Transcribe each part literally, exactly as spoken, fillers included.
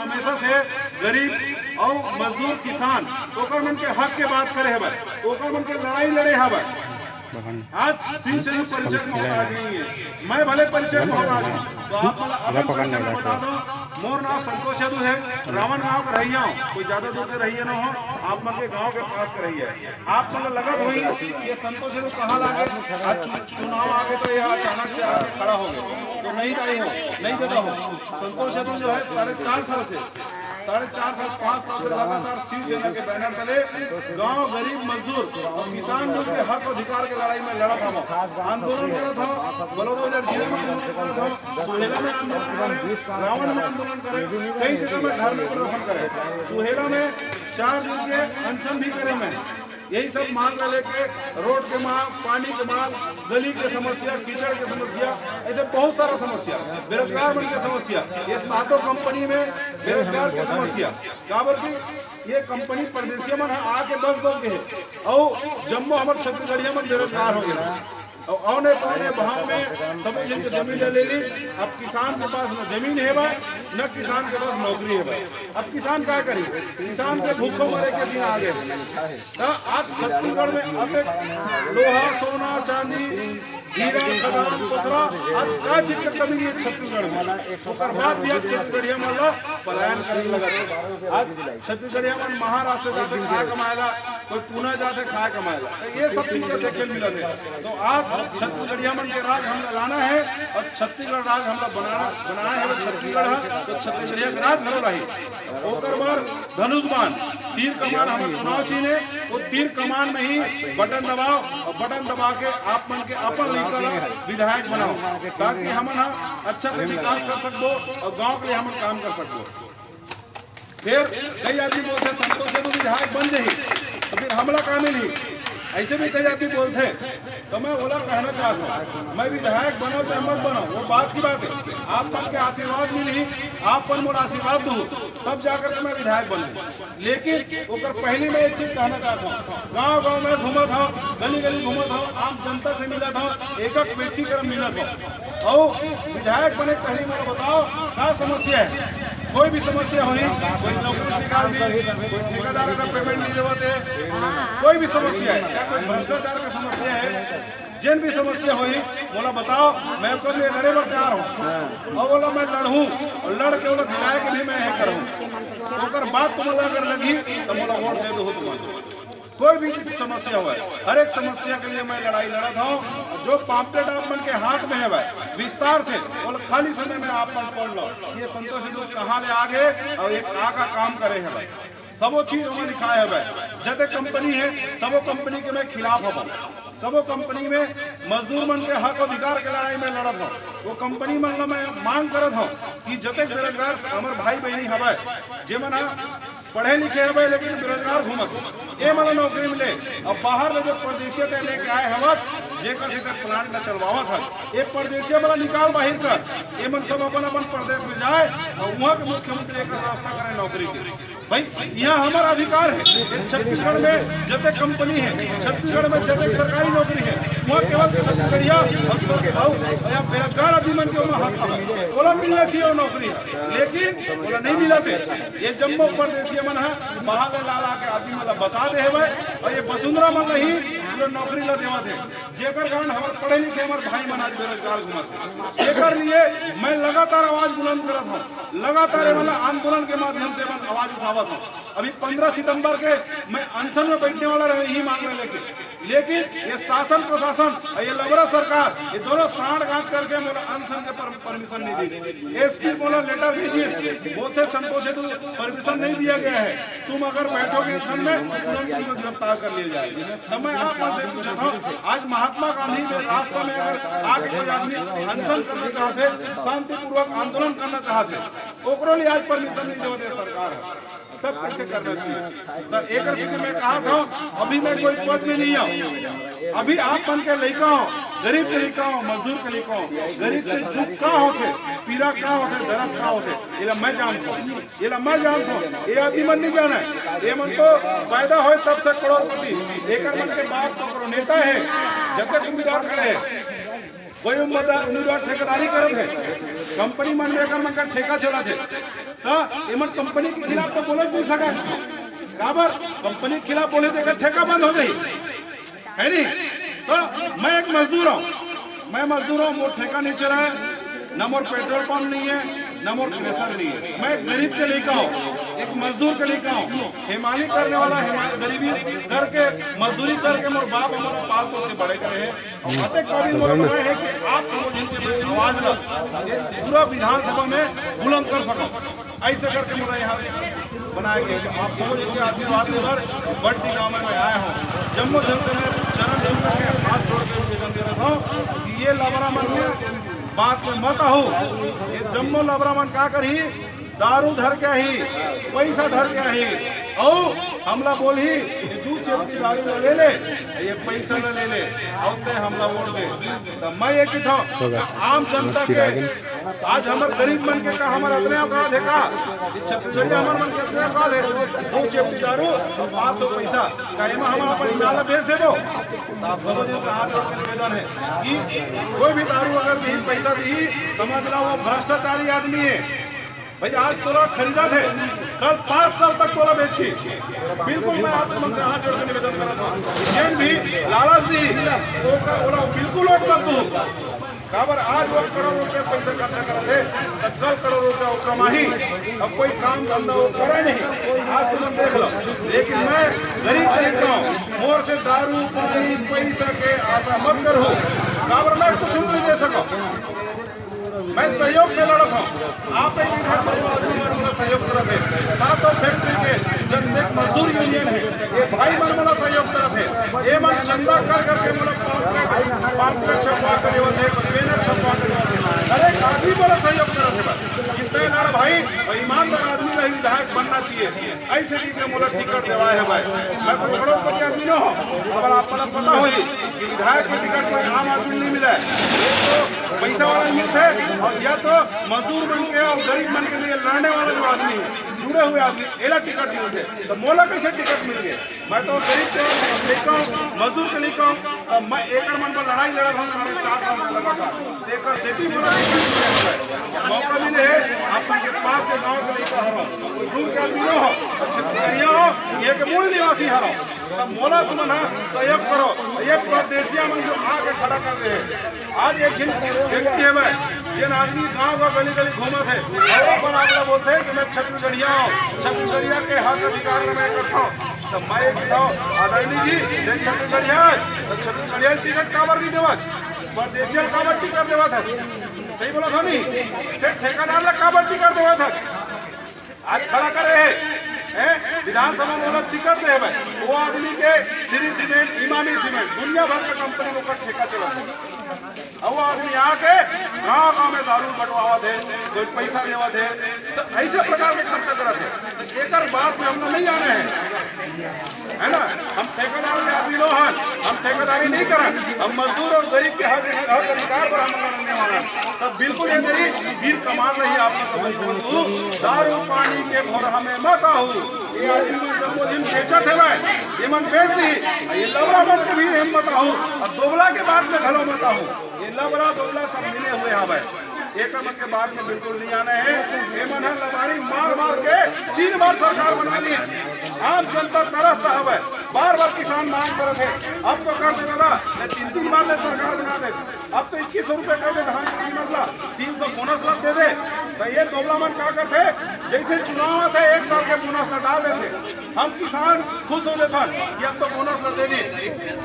हमेशा से गरीब अउ मजदूर किसान ओकर मन के हक के बात करे हवय, ओकर मन के लड़ाई लड़े हवय। आज शिवसेना परिषद में मोहताज नहीं है, मैं भले परिषद में मोहताज हूँ, तो आप मन ला अपन परिषद में बता दो। मोर नाम संतोष यदु है, रावण गांव के रहइया हूँ, कोई ज्यादा दूर के रहइया ना हो, आप मन के गांव के पास के रहइया है। आप मन ला लगत होही ये संतोष यदु कहाँ लागे, आज चु-, चुनाव आगे तो ये अचानक से आके खड़ा हो गए, तो नहीं दाई हो, नहीं दादा हो। संतोष यदु जो है साढ़े चार साल से, साढ़े चार साल, पाँच साल से लगातार शिवसेना के बैनर तले गांव, गरीब, मजदूर और किसान मन के हक अधिकार के लड़ाई में लड़त हवं, आंदोलन करत हवं, बलौदाबाजार जिला में आंदोलन करत हवं, सुहेला में आंदोलन करे, रावण में आंदोलन करे, कई जगह में धरना प्रदर्शन करे। सुहेला में चार दिन के अनशन भी करे मैं। यही सब मांग ला लेके रोड के मांग, पानी के मांग, गली के समस्या, कीचड़ के समस्या, ऐसे बहुत सारा समस्या, बेरोजगार मन के समस्या, ये सातों कंपनी में बेरोजगार के समस्या। काबर कि ये कंपनी परदेसिया मन ह आके बस बस गए, अउ जम्मो हमर छत्तीसगढ़िया मन बेरोजगार हो गए। अउ औने पौने भाव में सबो झन के जमीन ले ली। अब किसान के पास न जमीन है भाई, न किसान के पास नौकरी है भाई। अब किसान का करी? किसान के भूखो मरे के दिन आ गए। त आज छत्तीसगढ़ में अतेक लोहा, सोना, चांदी, हीरा, खदान, पथरा, आज का चीज के कमी नहीं है छत्तीसगढ़ में। ओकर बाद भी आज छत्तीसगढ़िया मन ला पलायन करे लगत हे। आज छत्तीसगढ़िया मन महाराष्ट्र जाथे खाए कमाए ला, कोई पुणे जाथे खाए कमाए ला, तो ये सब चीज के देखे मिलत हे। तो आज छत्तीसगढ़िया मन के राज हमला लाना है और छत्तीसगढ़ राज हमला बनाना, बनाना है वो छत्तीसगढ़ है, तो छत्तीसगढ़िया के राज घलो लाही। ओकर बर धनुष बाण, तीर कमान हमर चुनाव चिन्ह हे, वो तीर कमान में ही बटन दबाओ और बटन दबा के आप मन के अपन लइका ला विधायक बनाओ, ताकि हमन ह अच्छा से विकास कर सकबो और गांव के लिए हमन काम कर सकबो। फिर कई आदमी बोलथे संतोष यदु विधायक बन जाही, तो फिर हमला का मिलही? ऐसे भी कई आदमी बोलथे। तो मैं ओला कहना चाहत हूँ, मैं विधायक बनाओ चाहे मत बनाओ, वो बात की बात है। आप मन के आशीर्वाद मिलही, आप मन मोला आशीर्वाद दो, तब जाकर के मैं विधायक बनूँ। लेकिन ओकर पहली मैं एक चीज कहना चाहत हूँ, गांव गांव में घूमत हूँ, गली गली घूमत हूँ, आम जनता से मिलत हूँ, एक एक व्यक्ति कर मिलत हूँ, अउ विधायक बने पहली मोला बताओ का समस्या है? कोई भी समस्या होही, कोई नौकरी निकाल दी, कोई ठेकेदार का पेमेंट नहीं देवत है, कोई भी समस्या है, चाहे कोई भ्रष्टाचार का समस्या है, जेन भी समस्या होही, मोला बताओ, मैं ओकर लिए लड़े बर तैयार हूँ। अउ ओला मैं लड़हूँ, अउ लड़ के ओला दिलाए के भी मैं यह करूँ। ओकर बाद तुमन ला अगर लगही, तो मोला वोट दे दो तुमन। कोई भी समस्या होय, हर एक समस्या के लिए मैं लड़ाई लड़त हूँ। जो पाम्पलेट आप मन के हाथ में हवय, विस्तार से ओला खाली समय में आप मन पढ़ लो, ये संतोष सिंह कहाँ ले आ गए और ये का का काम करे हवय। सबो चीज ओमा लिखाए हवय। जते कंपनी है, सबो कंपनी के मैं खिलाफ हवं। सबो कंपनी में मजदूर मन के हक अधिकार के लड़ाई में लड़त हूँ। वो कंपनी मन ला मैं मांग करत हूँ कि जतेक बेरोजगार हमर भाई बहिनी हवय, जेमन ह पढ़े लिखे हवय लेकिन बेरोजगार घूमत हे, ए मन ला नौकरी मिले। अब बाहर ले जो परदेसिया ते लेके आए हवत, जेकर जेकर प्लांट ला चलवावत हन, ए परदेसिया मन ला निकाल बाहिर कर, ए मन सब अपन अपन प्रदेश में जाए और वहाँ के मुख्यमंत्री एकर व्यवस्था करें नौकरी के। भाई, यहाँ हमर अधिकार है। ये छत्तीसगढ़ में जते कंपनी है, छत्तीसगढ़ में जते सरकारी नौकरी है, वहाँ केवल छत्तीसगढ़िया और, और या बेरोजगार आदमी मन के वहाँ हक है, ओला मिलना चाहिए वो नौकरी, लेकिन ओला नहीं मिलत हे। ये जम्मो परदेसिया मन ह बाहर ले ला ला के आदमी मन ला बसा दे हवय और ये बसुंधरा मन ला ही पूरा नौकरी ला देवत हे, जेकर कारण हमर पढ़े लिखे हमर भाई मन आज बेरोजगार घूमत हे। एकर लिए मैं लगातार आवाज बुलंद करत हूँ, लगातार ये वाला आंदोलन के माध्यम से मैं आवाज उठावत हूँ। अभी पन्द्रह सितंबर के मैं अनशन में बैठने वाला रहे यही मांग में लेके, लेकिन ये शासन प्रशासन और ये लबरा सरकार, ये दोनों सांठ गांठ करके मोला अनशन के पर, परमिशन नहीं दी। एसपी मोला लेटर भेजिस, बोलथे संतोष हेतु परमिशन नहीं दिया गया है, तुम अगर बैठोगे अनशन में तुरंत तुमको गिरफ्तार कर लिया जाएगा। तो मैं आप मन से पूछत हूँ, आज महात्मा गांधी के रास्ता में अगर आके कोई आदमी अनशन करना चाहते, शांतिपूर्वक आंदोलन करना चाहते, ओकरो लिए आज परमिशन नहीं देवत हे सरकार ह। तब कैसे करना चाहिए? तो एकर सेती मैं कहा था, अभी मैं कोई पद में नहीं आऊँ, अभी आप मन के लइका हो, गरीब के लइका हो, मजदूर के लइका हो, गरीब के दुख का होथे, पीड़ा का होथे, दर्द का होथे, एला मैं जानता हूँ, एला मैं जानता हूँ। ये आदमी मन नहीं जाने, ये मन तो पैदा होए तब से करोड़पति। एकर मन के बाप तो करो नेता है, जतने उम्मीदवार खड़े हैं, कोई उम्मीदवार, उम्मीदवार ठेकेदारी करत है, कंपनी मन में एकर मन का ठेका चलत हे, त एमन कंपनी के खिलाफ तो बोलत नहीं सकय। काबर? कंपनी के खिलाफ बोले तो एकर ठेका बंद हो जाही, है नहीं? तो मैं एक मजदूर हूँ, मैं मजदूर हूँ, मोर ठेका नहीं चलय, न मोर पेट्रोल पंप नहीं है, न मोर क्रेशर नहीं है। मैं एक गरीब के लइका हूँ, एक मजदूर के लइका हूँ, हेमाली करने वाला, हेमा-, गरीबी करके, मजदूरी करके मोर बाप हमारा पाल पोस के बड़े करे हैं। अतेक काबिल मोर बनाए हे कि आप समझ के मैं आवाज ला ये पूरा विधानसभा में बुलंद कर सकूं। ऐसे करके मोला यहाँ बनाया गया। तो आप समझ के आशीर्वाद लेबर बंटी गांव में मैं आया हूँ। जम्मो जन से मैं चरण छू करके हाथ जोड़ के निवेदन करत हूँ कि ये लबरा मन के बात में मत आहो। ये जम्मो लबरा मन का करही, दारू धर के आही, पैसा धर के आही, अउ हमला बोलही कि दू चेपटी दारू ला ले ले, ये पैसा ला ले ले, अउ तैं हमला वोट दे। त मैं ये कहत हूँ, आम जनता के, आज हमर गरीब मन के का हमर अतने औकात हे का? ई छत्तीसगढ़िया हमर मन के अतने औकात हे? दू चेपटी दारू, पाँच सौ पैसा, का एमा हमन अपन इनार ला बेच देबो? त आप सबो जन से हाथ जोड़ के निवेदन हे कि कोई भी दारू अगर दिही, पैसा दिही, समझ ला वो भ्रष्टाचारी आदमी हे। भाई, आज तोला खरीदत हे, कल पाँच साल तक तोला बेचही। बिल्कुल, मैं आप मन से हाथ जोड़ के निवेदन करत हूँ, जेन भी लालच दी, ओकर, ओला बिल्कुल वोट मत दू। काबर आज वो करोड़ रुपया पैसा खर्चा करत हे, त कल करोड़ रुपया वो कमाही, अब कोई काम धंधा वो करे नहीं। आज तुमन देख लो, लेकिन मैं गरीब गरीब का हूँ, मोर से दारू पानी पैसा के आशा मत करो, काबर मैं कुछ नहीं दे सकूँ। मैं सहयोग से लड़त हूँ, आप एक दूसरे से सहयोग करत हे। सातों फैक्ट्री के जतने मजदूर यूनियन हे, ये भाई मन मोला सहयोग करत हे। ये मन चंदा कर करके मोला पाम्पलेट, पाम्पलेट छपवा के देवत हे, बैनर छपवा के देवत हे। हर एक आदमी मोला सहयोग करत हे बस। कितना लड़ भाई और ईमानदार आदमी ला विधायक बनना चाहिए। ऐसे की के मोला टिकट देवाए हे भाई। मैं कोई करोड़पति आदमी न हो, अगर आप मन ला पता होही कि विधायक के टिकट कोई आम आदमी नहीं मिला है। एक तो पैसा वाला मिलता है और या तो मजदूर मन के और गरीब मन के लिए लड़ने वाला जो आदमी है, जुड़े हुए आदमी, एला टिकट मिलते। तो मोला कैसे टिकट मिल गए? मैं तो गरीब के लइका हूँ, मजदूर के लइका हूँ, तो मैं एकर मन पर लड़ाई लड़त हूँ साढ़े चार साल से लगातार। एकर सेती मोला टिकट मिल गया है। मौका मिले है, आप मन के पास के गाँव के लइका हरव, कोई दूर के आदमी न हो, छत्तीसगढ़िया हो, ये के मूल निवासी हरव। तब मोला तुमन ह सहयोग करो, ये परदेसिया मन जो आके खड़ा कर रहे हैं। आज एक झिन व्यक्ति हे भाई, जेन आदमी गांव का गली गली घूमत हे, अउ अपन आप ला बोलथे कि मैं छत्तीसगढ़िया हूँ, छत्तीसगढ़िया के हक अधिकार में मैं करता हूँ। तो मैं ये कहता हूँ, आदरणीय जी, ये छत्तीसगढ़िया हे, तो छत्तीसगढ़िया टिकट काबर नहीं देवत? परदेसिया काबर टिकट देवत हे? सही बोलत हँव नहीं? फिर ठेकेदार ला काबर टिकट देवत हे? आज खड़ा करे हे, हैं? विधानसभा में ओला टिकट दे हे भाई। वो आदमी के श्री सीमेंट, इमामी सीमेंट, दुनिया भर के कंपनी के ऊपर ठेका चलत हे। अउ वो आदमी आके गांव-गांव में दारू बंटवावत हे, कोई पैसा लेवत हे, तो ऐसे प्रकार के खर्चा करत हे। तो एकर बात में हमला नहीं आना हे। है ना, हम ठेकेदार के आदमी नो हन, हम ठेकेदारी नहीं करन, हम मजदूर और गरीब के हक, हक अधिकार पर हम लड़ने वाला हन। तब बिल्कुल ये मेरी तीर कमान नहीं, आप लोग समझ लो, दारू पानी के भोरहा में मत आहू। ये आदमी मन जम्मो दिन बेचत हे भाई, ये मन बेच दी, ये लबरा मन के भी हम मत आहू, और दोबला के बात में घलो मत आहू। ये लबरा दोबला सब मिले हुए हवय। एकर मन के बात में बिल्कुल नहीं आना हे। ये मन ह लबारी मार मार के तीन बार सरकार बना ली। आम जनता तरसत हवय, बार बार किसान मांग करत हे, अब तो कर दे दादा, मैं तीन तीन बार ले सरकार बना दे। अब तो इक्कीस सौ रुपये कर दे धान की कीमत ला, तीन सौ बोनस ला दे दे। तो ये दोबला मन का करथे, जैसे चुनाव आथे एक साल के बोनस ला डाल देथे। हम किसान खुश हो जाथन कि अब तो बोनस ला दे दी,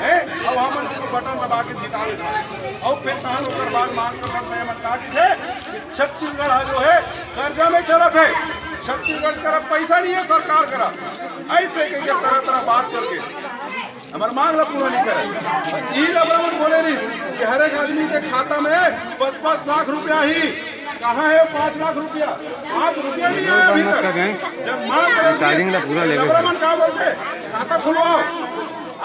हैं? अब हमन बटन दबा के जिता लेथन। अउ फिर तहन ओकर बाद मांग करथन, त हमन का कहिथे कि छत्तीसगढ़ ह जो हे कर्जा में चलत हे, छत्तीसगढ़ करा पैसा नहीं हे सरकार करा, ऐसे कहिके तरह तरह बात करके हमर मांग ला पूरा नहीं करे। ई लबरा मन बोले रहिस कि हर एक आदमी के खाता में पाँच पाँच लाख रुपया ही। कहाँ हे वो पाँच लाख रुपया? पाँच रुपया नहीं आया अभी तक। जब मांग करे रहिस, लबरा मन का बोलथे, खाता खुलवाओ।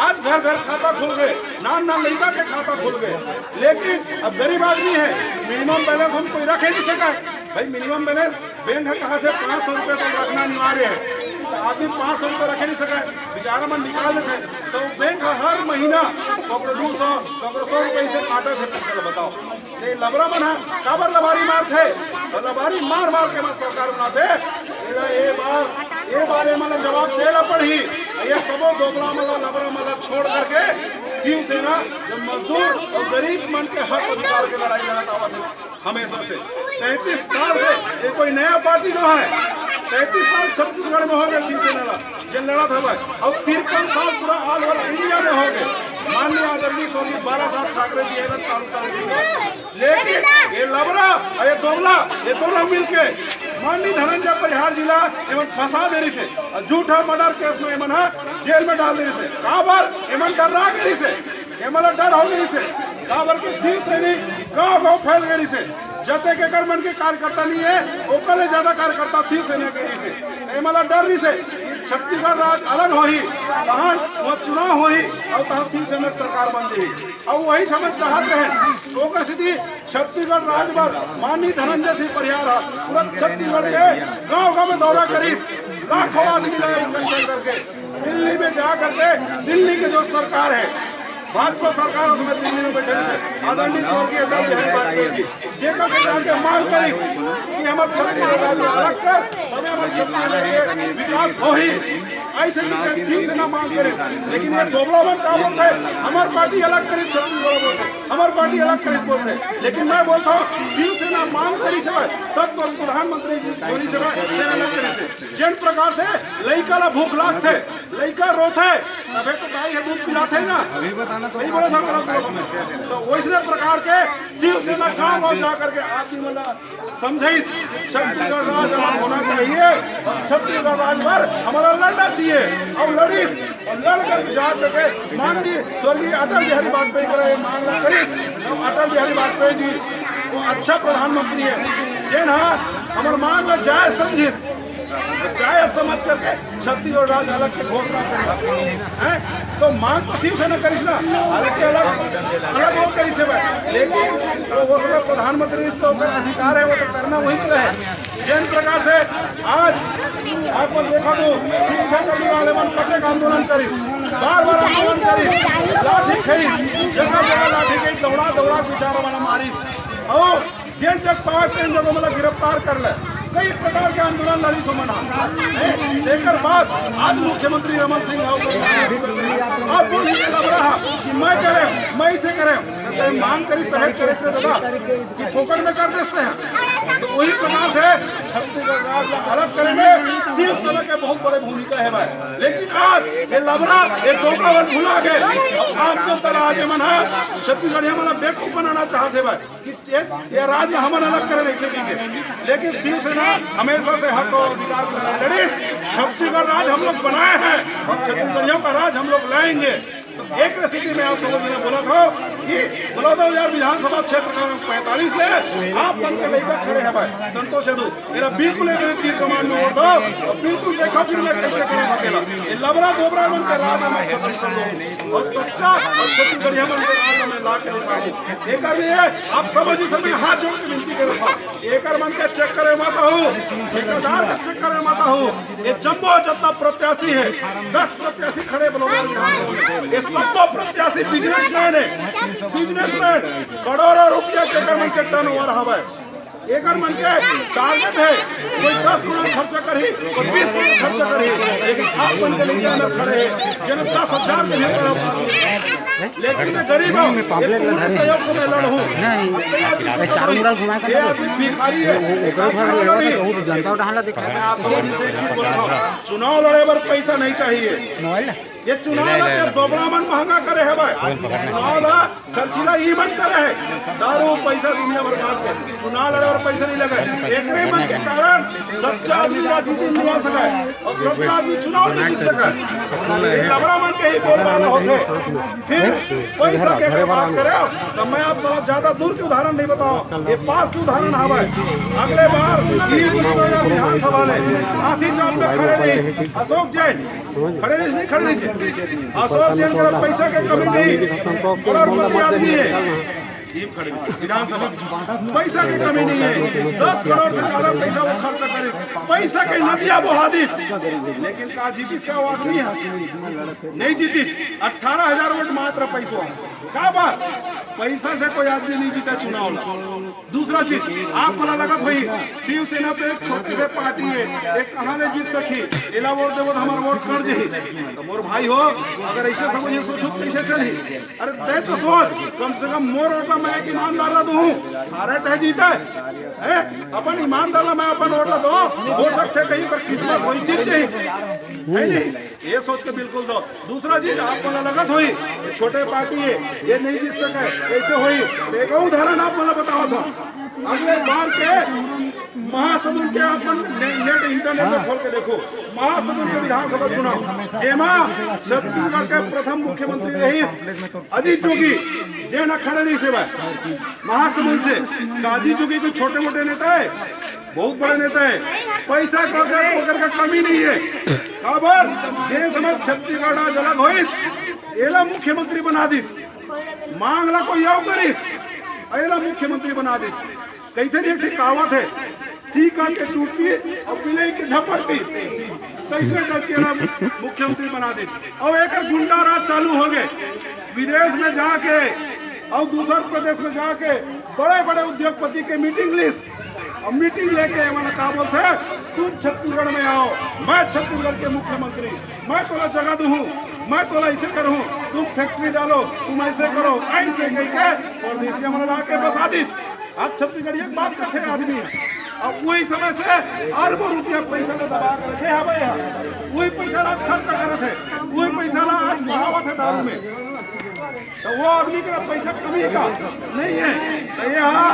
आज घर घर खाता खुल गए, नान नान लइका के खाता खुल गए। लेकिन अब गरीब आदमी हे, मिनिमम बैलेंस हम कोई रखे नहीं सका। भाई, मिनिमम बैलेंस बैंक ह कहाथे पाँच सौ रुपया तो रखना अनिवार्य हे। आदमी पाँच सौ रुपया रखे नहीं सके, बेचारा मन निकाल लेथे, तो बैंक ह हर महीना ककरो दू सौ, ककरो सौ रुपया से काटत हे पैसा ल। बताओ, ये लबरा मन ह काबर लबारी मारथे? तो लबारी मार मार के मन सरकार बनाथे। एला ए बार, ए बार एमन ल जवाब दे ला पड़ही। ये सबो दोगला मन ल, लबरा मन ल छोड़ करके शिवसेना जो मजदूर और गरीब मन के हक अधिकार के लड़ाई लड़त आवत हे हमेशा से। तैंतीस साल से ये कोई नया पार्टी नोहे। तैंतीस साल छत्तीसगढ़ में हो गए शिवसेना ला, जेन लड़त हवय, और तिरपन साल पूरा all over India में हो गए। माननीय आदरणीय स्वर्गीय बाला साहब ठाकरे जी एला चालू करे थे। लेकिन ये लबरा और ये दोगला, ये दोनों मिलके माननीय धनंजय परिहार जी ला एमन फंसा दे रहिस हे, और झूठा मर्डर केस में एमन ह जेल में डाल दे रहिस हे। काबर? एमन डर्रा गे रहिस हे, एमन ला डर हो गे रहिस हे। काबर के शिव सैनिक गांव गांव फैल गे रहिस हे। जतेक एकड़ मन के कार्यकर्ता नहीं हे, ओकर ले ज्यादा कार्यकर्ता शिवसेना के रहिस हे। एमन ला डर रहिस हे कि छत्तीसगढ़ राज अलग होही, तहां वहां चुनाव होही और तहां शिवसेना के सरकार बन जाही। और वही समझ चाहत रहे, ओकर सेती छत्तीसगढ़ राज बर माननीय धनंजय सिंह परिहार ह पूरा छत्तीसगढ़ के गांव गांव में दौरा करिस, लाखों आदमी ला इकट्ठा करके दिल्ली में जा करके, दिल्ली के जो सरकार है, भाजपा सरकार, उसमें दिल्ली में बैठे थे आदरणीय स्वर्गीय अटल बिहारी वाजपेयी जी, जेकर से जाके मांग करिस कि हमर छत्तीसगढ़ राज्य अलग कर, तबे हमर छत्तीसगढ़ के विकास होही। ऐसे भी शिवसेना मांग करिस, लेकिन ये दोगला मन का बोलते हैं, हमर पार्टी अलग करिस छत्तीसगढ़ बोलते हैं, हमर पार्टी अलग करिस बोलते हैं। लेकिन मैं बोलता हूँ, शिवसेना मांग करिस हे, तब तो प्रधानमंत्री जी चुनिस हे, फिर अलग करिस हे। जेन प्रकार से लइका ला भूख लागथे, लइका रोथे, तभे तो दाई ह दूध पिलाथे ना। अभी बताना तो सही बोला था, गलत बोला था। तो वैसने प्रकार के शिवसेना गांव गांव जा करके आदमी मन ला समझाइस, छत्तीसगढ़ राज अलग होना चाहिए, छत्तीसगढ़ राज पर हमारा लड़ना चाहिए। और लड़िस, और लड़ करके जा करके माननीय स्वर्गीय अटल बिहारी वाजपेयी करा ये मांग ला करिस। तो अटल बिहारी वाजपेयी जी वो अच्छा प्रधानमंत्री है, जेन हा हमर मांग ला जायज समझिस, जायज समझ करके छत्तीसगढ़ राज अलग के घोषणा करिस, हैं? तो मांग तो शिवसेना करिस ना, अलग के अलग, अलग वो करिस हे भाई। लेकिन वो, वो समय प्रधानमंत्री रहिस, तो ओकर अधिकार है, वो तो करना वही के रहे। जेन प्रकार से आज आप मन देखत हो, शिक्षा के लिए वाले मन कतेक आंदोलन करिस, बार बार आंदोलन करिस, लाठी खइस, जगह जगह लाठी खइस, दौड़ा दौड़ा के बेचारा मन मारिस। और जेन जग पास तेन जग ओमन ला गिरफ्तार कर ले, कई प्रकार के आंदोलन लड़िस ओमन हा। हैं? तेकर बाद आज मुख्यमंत्री रमन सिंह हा, आप बोली के लबरा हा कि मैं करे, मैं इसे करे, तो तय मांग करिस, तय करे से दादा कि फोकट में कर देते हैं। तो वही प्रकार से छत्तीसगढ़ राज्य अलग करेंगे, शिवसेना के बहुत बड़े भूमिका है भाई। लेकिन आज ये लबरा, ये दोगला मन भुला गए। आम जनता राज मन हा, छत्तीसगढ़िया मन बेवकूफ बनाना चाहते भाई। कि ये, ये राज ला हमन अलग करे नहीं सकेंगे, लेकिन शिवसेना हमेशा से हक और अधिकार के लिए लड़ी। छत्तीसगढ़ राज हम लोग बनाए हैं और छत्तीसगढ़ियों का राज हम लोग लाएंगे। तो एक स्थिति में आप समझ में बोला था कि बलौदाबाजार विधानसभा क्षेत्र का पैंतालीस ले आप मन के लइका खड़े हैं भाई, संतोष यदु, मेरा बिल्कुल एक रीत की कमान में वोट दो और बिल्कुल देखा फिर मैं कैसे करा था अकेला। ये लबरा दोबरा मन के राज में खत्म कर दो और सच्चा और छत्तीसगढ़िया मन के राज में ला के दिखाओ। एकर लिए आप सब जी समय हाथ जोड़ के विनती करे था। एकर मन के चक्कर में मत हो, ठेकेदार के चक्कर में मत हो। ये जम्बो जितना प्रत्याशी है, दस प्रत्याशी खड़े बलौदाबाजार विधानसभा में। ये सब प्रत्याशी बिजनेसमैन है, बिजनेसमैन, करोड़ों रुपया के एकर मन के टर्नओवर हवे। एकर मन के टारगेट है, कोई दस गुना खर्चा करही, कोई बीस गुना खर्चा करही, लेकिन आप मन के लइका अंदर खड़े हैं, जेन दस हजार के भी करब। लेकिन मैं गरीब हूँ, ये पूरे सहयोग से मैं लड़ हूँ। नहीं, चारों मुड़ा घुमा के ये आदमी भिखारी है, ये काम करना नहीं। जनता उठान ला दिखा। मैं आप लोगों से एक चीज बोल रहा हूँ, चुनाव लड़े बर पैसा नहीं चाहिए। मोबाइल ये चुनाव ला के दोबरा मन महंगा करे हवय। चुनाव ला खर्चीला ई मन करे है। दारू पैसा दुनिया भर बांट के चुनाव लड़े और पैसा नहीं लगे। एकरे मन के कारण सच्चा आदमी राजनीति में नहीं आ सके और सच्चा आदमी चुनाव नहीं जीत सके। ये लबरा मन के ही बोल वाला होते। फिर पैसा के अगर बात करे तो मैं आप लोग ज्यादा दूर के उदाहरण नहीं बताऊं, ये पास के उदाहरण हवय। अगले बार बीस विधानसभा ले हाथी चौक में खड़े रही अशोक जैन, खड़े रहिस, नहीं खड़े रहिस। अशोक जैन करा पैसा के कमी नहीं, करोड़पति आदमी है। टीम खड़े हुए। विधानसभा, पैसा के कमी नहीं है, दस करोड़ से ज्यादा पैसा वो खर्च करिस, पैसा के नदिया बहा दिस, लेकिन का जीतिस का वो आदमी है? नहीं जीतिस। अठारह हजार वोट मात्र पैसा। का बात? पैसा से कोई आदमी नहीं जीता चुनाव ला। दूसरा चीज, आप मन ला लगत होही, शिवसेना तो एक छोटे से पार्टी है, एक कहाँ ले जीत सकी? एला वोट देबो तो हमार वोट कट जाही। तो मोर भाई हो, अगर ऐसे समझ सोचो तो कैसे चलही? अरे तैं तो सोच, कम से कम मोर वोट ला मैं एक ईमानदार ला दूँ, हारे चाहे जीते, हैं? अपन ईमानदार ला मैं अपन वोट ला दूँ, हो सकथे कहीं पर किस्मत होही, जीत जाही, है नहीं? ये सोच के बिल्कुल दो। दूसरा चीज, आप मन ला लगत होही, ये छोटे पार्टी है, ये नहीं जीत सके, कैसे होही? तो एक और उदाहरण आप मन ला बतावत हूँ। अगले बार के महासमुंद के अपन ने-, नेट इंटरनेट में खोल के देखो, महासमुंद के विधानसभा चुनाव, जेमा छत्तीसगढ़ के प्रथम मुख्यमंत्री रहिस अजीत जोगी, जेन ह खड़े रहिस हे भाई महासमुंद से। का अजीत जोगी कोई छोटे मोटे नेता है? बहुत बड़े नेता है। पैसा वगैरह वगैरह का कमी नहीं है। काबर? जे समय छत्तीसगढ़ राज अलग होइस, एला मुख्यमंत्री बना दिस। मांग ला कोई अउ करिस, एला मुख्यमंत्री बना दिस। कहिथे नहीं, एक ठे कहावत है, सीका के टूटती और बिलई के झपटती, तैसे करके एला मुख्यमंत्री बना दिस। और एकर गुंडा राज चालू हो गए, विदेश में जाके और दूसर प्रदेश में जाके बड़े बड़े उद्योगपति के मीटिंग लिस, और मीटिंग लेके ये वाला का बोलथे, तुम छत्तीसगढ़ में आओ, मैं छत्तीसगढ़ के मुख्यमंत्री, मैं तोला जगह दूँ, मैं तोला ऐसे करूँ, तुम फैक्ट्री डालो, तुम ऐसे करो, ऐसे कह के परदेसिया मन ला के बसा दिस। आज छत्तीसगढ़ी एक बात करथे आदमी, अब वही समय से अरबों रुपया पैसा ला दबा के रखे हवे, वही पैसा ला आज खर्चा करत हे, वही पैसा ला आज बहावत हे दारू में। तो वो आदमी के पैसा कमी का नहीं है। तो ये हाँ,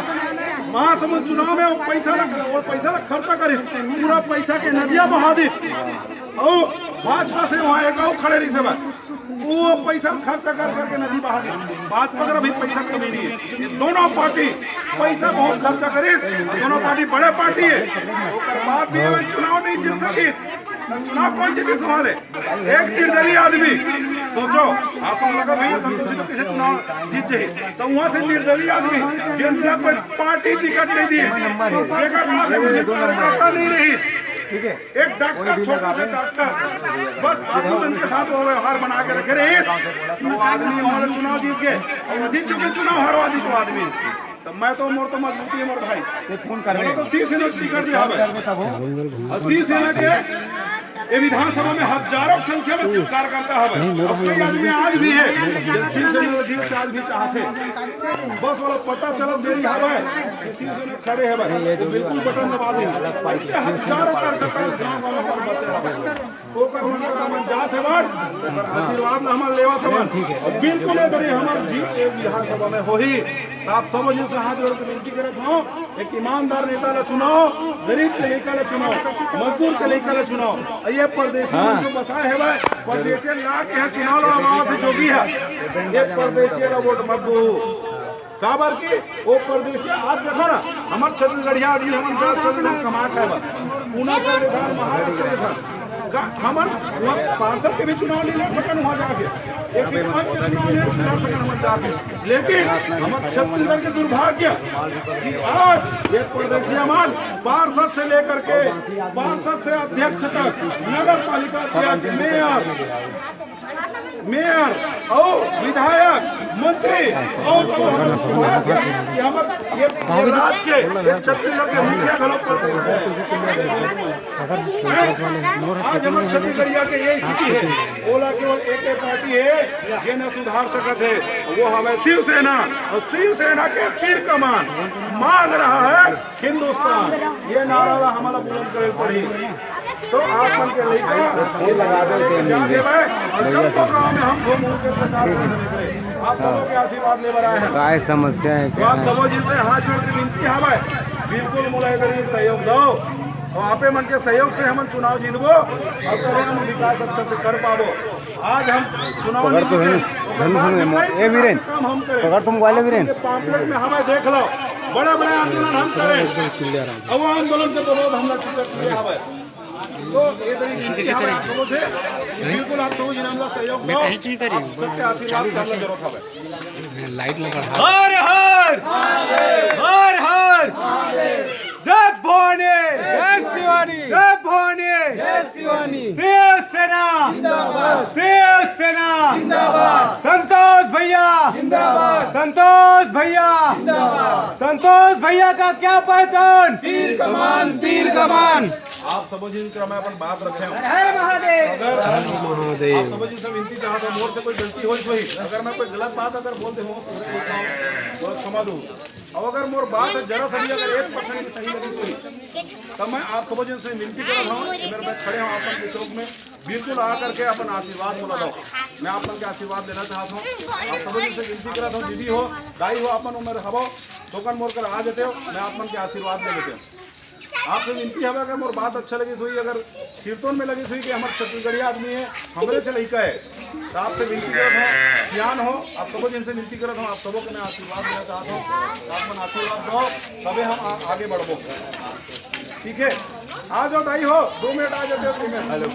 महासमुंद चुनाव में वो पैसा ला, वो पैसा ला खर्चा करिस, पूरा पैसा के नदिया बहा दिस। और भाजपा से वहाँ एक और खड़े रहिस हे, वो पैसा खर्चा कर करके नदी बहा दिस। भाजपा कर अभी पैसा कमी नहीं है। ये दोनों पार्टी पैसा बहुत खर्चा करिस, दोनों पार्टी बड़े पार्टी है। ओकर बाद भी ये चुनाव नहीं जीत सकी। चुनाव कौन जीतिस वहाँ ले? एक निर्दलीय आदमी। सोचो, आप लोग लगा भैया संतोषी तो कैसे चुनाव जीत जाए, तो वहाँ से निर्दलीय आदमी जिनका कोई पार्टी टिकट नहीं दी, जेकर पास है, मुझे कार्यकर्ता नहीं रही, ठीक है, एक डॉक्टर, छोटा सा डॉक्टर, बस आदमी मन के साथ वो व्यवहार बना के रखे रहे, तो वो आदमी हमारा चुनाव जीत गए और अजीत जो के चुनाव हरवा दी जो आदमी। तो मैं तो मोर तो मजबूती है मोर भाई। ये फोन कर रहे तो शिवसेना टिकट दिया हवे। और शिवसेना के ये विधानसभा में हजारों की संख्या में कार्यकर्ता हवे। और कई आदमी आज भी है, शिवसेना के दिल से आज भी चाहते हैं। बस वाला पता चलत देरी हवे कि शिवसेना खड़े हवे, तो बिल्कुल बटन दबा दे। ऐसे हजारों कार्यकर्ता गाँव गाँव में बसे हवे। ओकर मन, ओकर मन जात हे बर, ओकर आशीर्वाद ला हमन लेवत हवन। और बिल्कुल ये दरी हमर जीत एक विधानसभा में होही। तो आप सब झन से हाथ जोड़ के विनती करत हूँ, एक ईमानदार नेता ला चुनाव, गरीब के लइका ला चुनाव, मजदूर के लइका ला चुनाव। और ये परदेसी मन जो बसाए हे भाई, परदेसी ला के यहाँ चुनाव लड़वावत हे जोगी हे, ये परदेसी ला वोट मत दो। काबर कि वो परदेसिया आज देखो ना, हमर छत्तीसगढ़िया आदमी हमन जा चल रहे कमा खाए बर, पूना चल रहे था, महाराज चल रहे था। का हमन वहाँ पार्षद के भी चुनाव नहीं लड़ सकन वहाँ जाके, एक भी पंच के चुनाव नहीं लड़ सकन हमन जाके। लेकिन हमर छत्तीसगढ़ के दुर्भाग्य कि आज ये परदेसिया मन पार्षद से लेकर के पार्षद से अध्यक्ष तक, नगर पालिका अध्यक्ष, मेयर, मेयर और विधायक, मंत्री और तो हम सौभाग्य कि हमर ये, ये राज के, ये छत्तीसगढ़ के मुखिया घलो परदेसी हे। आज हमर छत्तीसगढ़िया के ये स्थिति हे, ओला केवल एक ही पार्टी हे जेन सुधार सकत हे, वो हवे शिवसेना। और शिवसेना के तीर कमान मांग रहा है हिंदुस्तान, ये नारा ला हमला बुलंद करे पड़ी। तो आप मन के लइका ये लगा दे, लेके जाके भाई, और चंपो गांव में हम घूम घूम के प्रचार करने निकले। आप लोगों के आशीर्वाद ले बर आए हैं। काय समस्या है, तो आप सबो जी से हाथ जोड़ के विनती है भाई, बिल्कुल मोला इधर ही सहयोग दो। और आपे मन के सहयोग से हमन चुनाव जीतबो और तभे हम विकास अच्छा से कर पाबो। आज हम चुनाव पकड़ तो जीते, है, ओकर बाद में कई ए वीरेन, काम हम करें। पकड़ तुम ग्वाले वीरेन। आपके पाम्पलेट में हमें देख लो, बड़े-बड़े आंदोलन हम करें। अब वो आंदोलन के विरोध हमला टिकट दिया हवे। तो ये तरीके की हमें आप सबों से, बिल्कुल आप सबों जिन्हें हमला सहयोग दो, आप सबके आशीर्वाद के हमला जरूरत हवे। लाइट ला बढ़ा। हर हर हर हर जय भवानी, जय शिवानी, जय भवानी, जय शिवानी। शिवसेना जिंदाबाद। शिवसेना जिंदाबाद। संतोष भैया जिंदाबाद। संतोष भैया जिंदाबाद। संतोष भैया का क्या पहचान? तीर कमान, तीर कमान। आप सबो झिन करा मैं अपन बात रखे हूँ। हर हर महादेव। अगर हर हर महादेव। आप सबो झिन से विनती चाहत हूँ, मोर से कोई गलती होइस होही, अगर मैं कोई गलत बात अगर बोल दे हूँ, मोला क्षमा दो। और अगर मोर बात है जरा सा भी अगर एक परसेंट भी सही लगिस होही, तब मैं आप सबो झिन से विनती करत हूँ, अगर मैं खड़े हूँ आप मन के चौक में, बिल्कुल आ करके अपन आशीर्वाद मोला दो। मैं आप मन के आशीर्वाद लेना चाहत हूँ। आप सबो झिन से विनती करत हूँ, दीदी हो, दाई हो, अपन उम्र हवो, थोकन मोर कर आ जाते हो, मैं आप मन के आशीर्वाद ले लेते हूँ। आपसे विनती हवे, अगर मोर बात अच्छा लगिस होही, अगर सिरतोन में लगिस होही कि हमर छत्तीसगढ़िया आदमी है, हमरे से लइका है, तो आपसे विनती करत हूँ, सियान हो, आप सबो झिन से विनती करत हूँ, आप सबो के मैं आशीर्वाद देना चाहत हूँ, आप मन आशीर्वाद दो, तबे हम आ-, आगे बढ़बो। ठीक है, आ जाओ दाई हो, दो मिनट आ जाते हो, तीन मिनट। हेलो।